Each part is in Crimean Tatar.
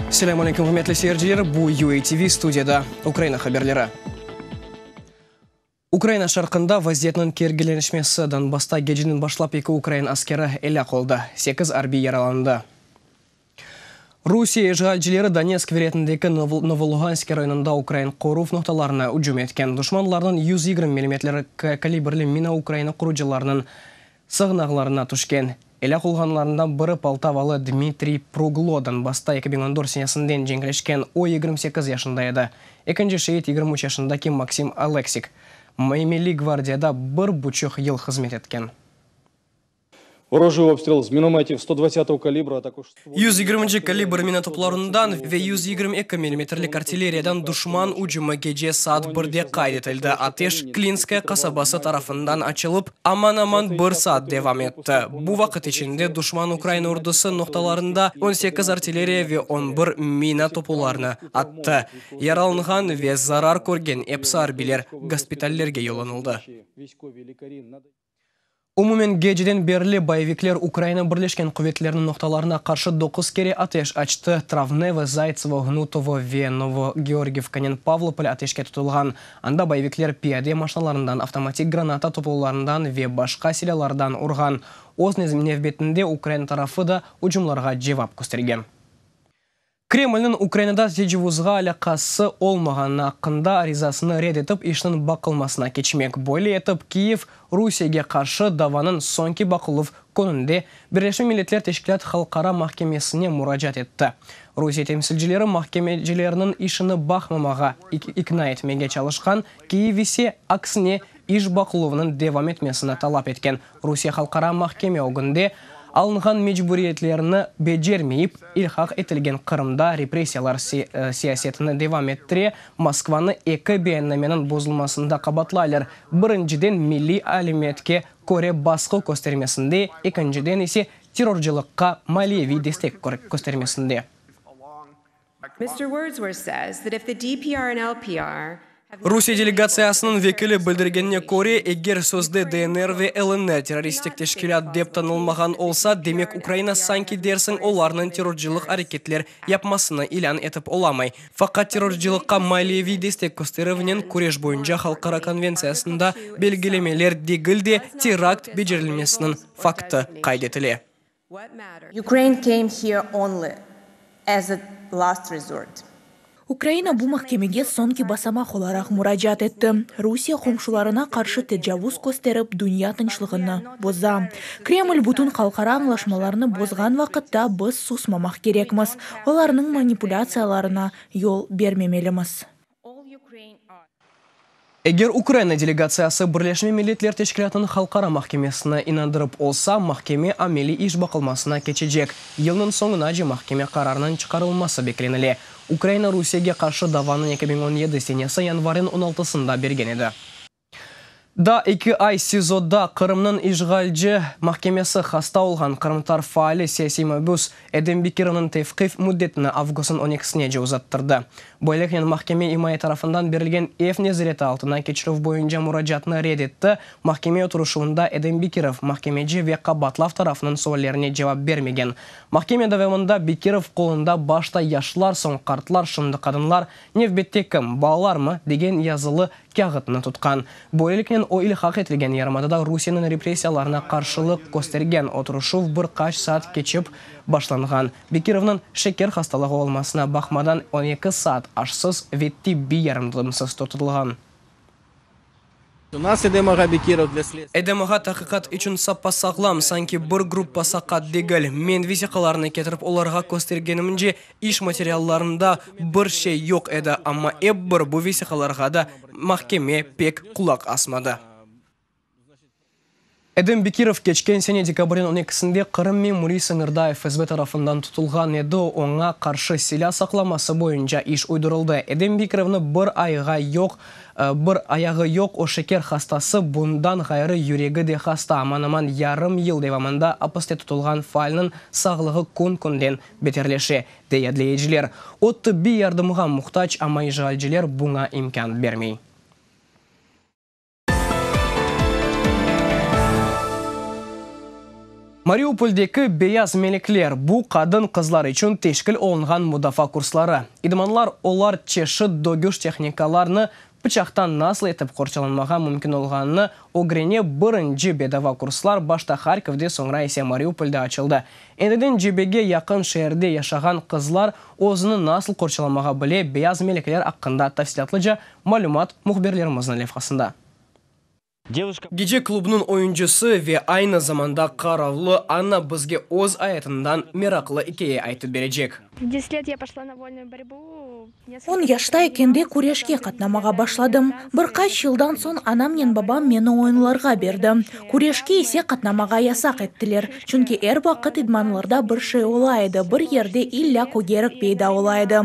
Selâm aleyküm, ürmetli seyirciler! Bu UATV, studiyada Ukraina haberleri. Ukraina şarqında vaziyetniñ kerginleşmesi, Donbassta geceden başlap eki ukrain askeri elâk oldı, sekiz arbiy yaralandı. Rusiye işğalcileri Donetsk vilâyetindeki Novoluğanske rayonında ukrain qoruv noqtalarına ücüm etken. Duşmanlarnıñ 120 millimetrli kalibrli mina Ukraina qurucılarınıñ sığınaqlarına tüşken. Elâk olğanlarından biri poltavalı Dmitriy Pruglo, Donbassta 2014 senesinden cenkleşken, o 28 yaşında edi. Ekinci şeit 23 yaşındaki Maksim Oleksik, Milliy gvardiyada bir buçuq yıl hızmet etken. Vorojıy obstril z minometiv 120 kalibra, a takož 120 kalibr mina toplarından ve 122 millimetrlik artilleriyadan duşman ücümi gece saat birde qayd etildi. Ateş Klinskaya qasabası tarafından açılıp, aman-aman bir saat devam etti. Bu vaqıt içinde duşman Ukraina ordusı noqtalarında on sekiz artilleriya ve on bir mina topularını attı. Yaralanğan ve zarar körgen episi arbiyler gospitallerge yollanıldı. Umumen geceden berli boyevikler Ukraina Birleşken Quvetleriniñ noqtalarına qarşı doquz kere ateş açtı, Travnevo, Zaytsevo, Gnutovo ve Novogeorgivkanen Pavlopol ateşke tutulğan. Anda boyevikler piyade maşnalarından, avtomatik granata toplularından ve başqa silâlardan urğan. Öz nevbetinde Ukraina tarafı da ucumlarğa cevap köstergen. Kremlniñ Ukrainada tecavuzğa alâqası olmağanı aqqında arizasını red etip, işniñ baqılmasına keçmek. Böyle etip, Kiyev, Rusiyege qarşı davanıñ soñki baqıluv kününde Birleşme Milletler Teşkilât Halqara mahkemesine muracaat etti. Rusiye temsilcileri mahkemecilerniñ işini baqmamağa ikna etmege çalışqan, Kiyev ise, aksine, iş baqıluvınıñ devam etmesini talap etken. Rusiye Halqara mahkeme ögünde alınğan mecburiyetlerini becermeyip, ilhaq etilgen Qırımda repressiyalar siyasetini devam ettire, Moskvanı eki beyannameniñ bozulmasında qabaatlaylar, birinciden, milliy alâmetke köre basqı köstermesinde, ekinciden ise, terrorcılıqqa maliyeviy destek köstermesinde. Rusiye delegatsiyasınıñ vekili bildirgenine köre, eger sözde DNR ve LNR terroristik teşkilât dep tanılmağan olsa, demek Ukraina sanki dersiñ olarnıñ terrorcılıq areketler yapmasını ilân etip olamay. Faqat terrorcılıqqa maliyeviy destek kösterüvnen küreş boyunca halqara konventsiyasında belgilemeler degil de, terakt becerilmesiniñ faktı qayd etile. Ukraine came here only as a last resort. Ukraina bu mahkemege soñki basamaq olaraq muracaat etti. Rusiye qomşularına qarşı tecavuz kösterip, dünya tınçlığını boza. Kreml bütün halqara añlaşmalarnı bozğan vaqıtta biz susmamaq kerekmiz, olarnıñ manipulâtsiyalarına yol bermemelimiz. Eger Ukraina delegatsiyası Birleşme Milletler Teşkilâtınıñ Halqara mahkemesini inandırıp olsa, mahkeme ameliy iş baqılmasına keçecek. Yılnıñ soñunace mahkeme qararınıñ çıqarılması beklenile. Ukraina Rusiyege qarşı davanı 2017 senesi yanvarniñ on altısında bergen edi. Daa eki ay SİZOda Qırımnıñ işğalci mahkemesi hasta olğan qırımtatar faali, siyasiy mabüs Edem Bekirovnıñ tevqif müddetini avgustnıñ on ekisinece uzattırdı. Böyleliknen, mahkeme imaye tarafından berilgen ev nezareti altına keçirüv boyunca muracaatnı red etti, mahkeme oturışuvında Edem Bekirov mahkemeci ve qabaatlav tarafınıñ suallerine cevap bermegen. Mahkeme devamında Bekirov qolunda başta yaşlar, soñ qartlar, şimdi qadınlar, nevbette kim, balalarmı, degen yazılı kâğıtnı tutqan. Böyleliknen, o ilhaq etilgen yarımadada Rusiyeniñ repressiyalarına qarşılıq köstergen oturışuv bir qaç saat keçip başlanğan. Bekirovnıñ şeker hastalığı olmasına baqmadan on eki saat aşsız ve tibbiy yardımsız tutulğan. Edem ağa taqiqat içün sapa-sağlam, sanki bir gruppa saqat degil. Men vesiqalarnı ketirip olarğa köstergenimce, iş materiallarında bir şey yoq edi, amma ep bir bu vesiqalarğa da mahkeme pek qulaq asmadı. Edem Bekirov keçken sene dekabrniñ on ekisinde Qırım memuriy sıñırda FSB tarafından tutulğan edi, oña qarşı silâ saqlaması boyunca iş uydurıldı. Edem Bekirovnı bir ayğa yoq, bir ayağı yoq, o şeker hastası, bundan ğayrı yüregi de hasta. Aman-aman yarım yıl devamında apiste tutulğan faalniñ sağlığı kün-künden beterleşe, dey adliyeciler. O tıbbiy yardımğa muhtac, amma işğalciler buña imkân bermey. Mariupoldeki Beyaz melekler, bu qadın-qızlar içün teşkil olunğan mudafaa kursları. İdmanlar olar çeşit dögüş tehnikalarını, pıçaqtan nasıl etip qorçalanmağa mümkün olğanını ögrene Birinci bedava kurslar başta Harkovde, soñra ise Mariupolde açıldı. Endiden cebege yaqın şeerde yaşağan qızlar özüni nasıl qorçalamağa bile Beyaz melekler aqqında tafsilâtlıca malümat mühbirlerimizniñ levhasında. Gece klubnıñ oyuncısı ve aynı zamanda qaravlı Anna bizge öz ayatından meraqlı ikâye aytıp berecek. On yaşta ekende küreşke qatnamağa başladım. Bir qaç yıldan soñ anamnen babam meni oyunlarğa berdi. Küreşke ise qatnamağa yasaq ettiler, çünki er vaqıt idmanlarda bir şey ola edi, bir yerde illâ kögerik peyda ola edi.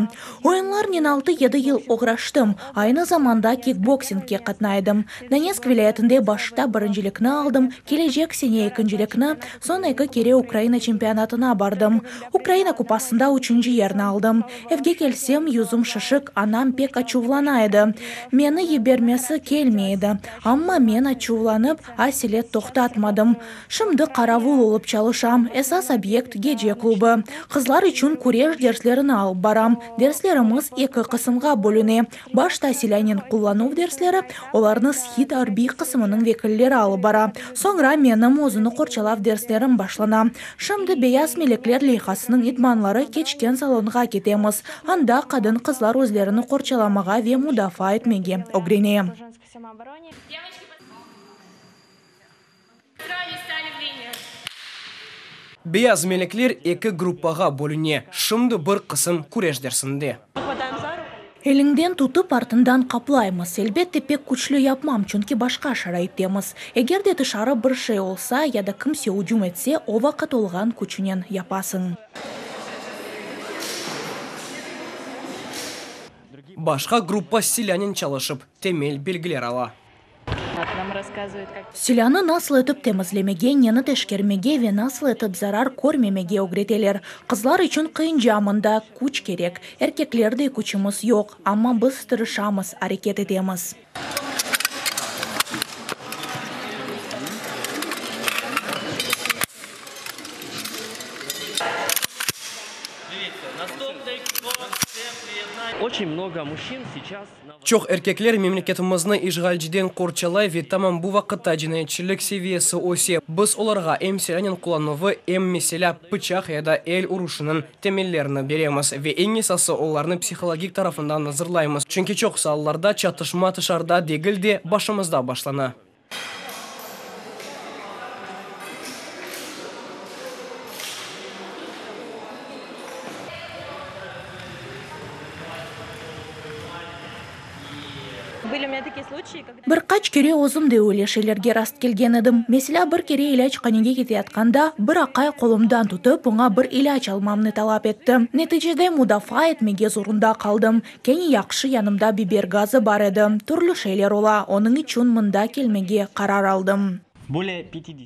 Oyunlarnen altı-yedi yıl oğraştım, aynı zamanda kikboksingge qatnay edim. Donetsk vilâyetinde başta birincilikni aldım, kelecek sene ekincilikni, soñ eki kere Ukraina çempionatına bardım. Ukraina kupasında üçünci yerni aldım. Evge kelsem, yüzüm şişik, anam pek açuvlana edi. Meni yibermesi kelmey edi. Amma men açuvlanıp, asile toqtatmadım. Şimdi qaravul olıp çalışam, esas obyekt, gece klubı. Qızlar içün küreş derslerini alıp baram. Derslerimiz eki qısımğa bölüne, başta silânen qullanuv dersleri, olarnı Shid arbiy qısımınıñ vekilleri alıp bara, soñra menim özüni qorçalav derslerim başlana. Şimdi Beyaz melekler leyhasınıñ idmanları keçken salonğa ketemiz, anda qadın-qızlar özlerini qorçalamağa ve mudafaa etmege ögrene. Beyaz melekler eki gruppağa bölüne, şimdi bir qısım küreş dersinde. Eliñden tutıp, artından qaplaymız. Elbette, pek küçlü yapmam, çünki başqa şaraittemiz. Eger de tışarı bir şey olsa ya da kimse ücüm etse, o vaqıt olğan küçünen yapasıñ. Başqa gruppa silânen çalışıp, temel bilgiler ala. Silânı nasıl etip temizlemege, neni teşkermege ve nasıl etip zarar körmemege ögreteler. Qızlar içün qıyınca, mında küç kerek. Erkeklerdey küçümiz yoq, amma biz tırışamız, areket etemiz. Çoq erkekler memleketimizni işğalciden qorçalay ve tamam bu vaqıtta cinayetçilik seviyesi öse. Biz olarğa em silânen qullanuvı, em, meselâ, pıçaq ya da el uruşınıñ temellerini beremiz ve eñ esası olarnı psihologik tarafından azırlaymız, çünki çoqusı allarda çatışma tışarıda degil de, başımızda başlana. Bir qaç kere özüm de öyle şeylerge rast kelgen edim. Meselâ, bir kere ilâchanege keteyatqanda, bir aqay qolumdan tutıp, oña bir ilâc almamnı talap etti. Neticede mudafaa etmege zorunda qaldım. Kene yahşı yanımda biber gazı bar edi. Türlü şeyler ola, onıñ içün mında kelmege qarar aldım.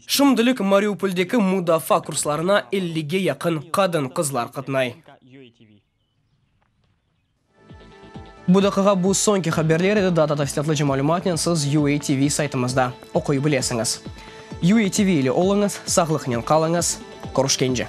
Şimdilik Mariupoldeki mudafaa kurslarına ellige yaqın qadın-qızlar qatnay. Bu daqiqa bu soñki haberler edi, daa da tafsilâtlıca malümatnen siz UATV saytımızda oquy bilesiñiz. UATV ile oluñız, sağlıqnen qalıñız, körüşkence!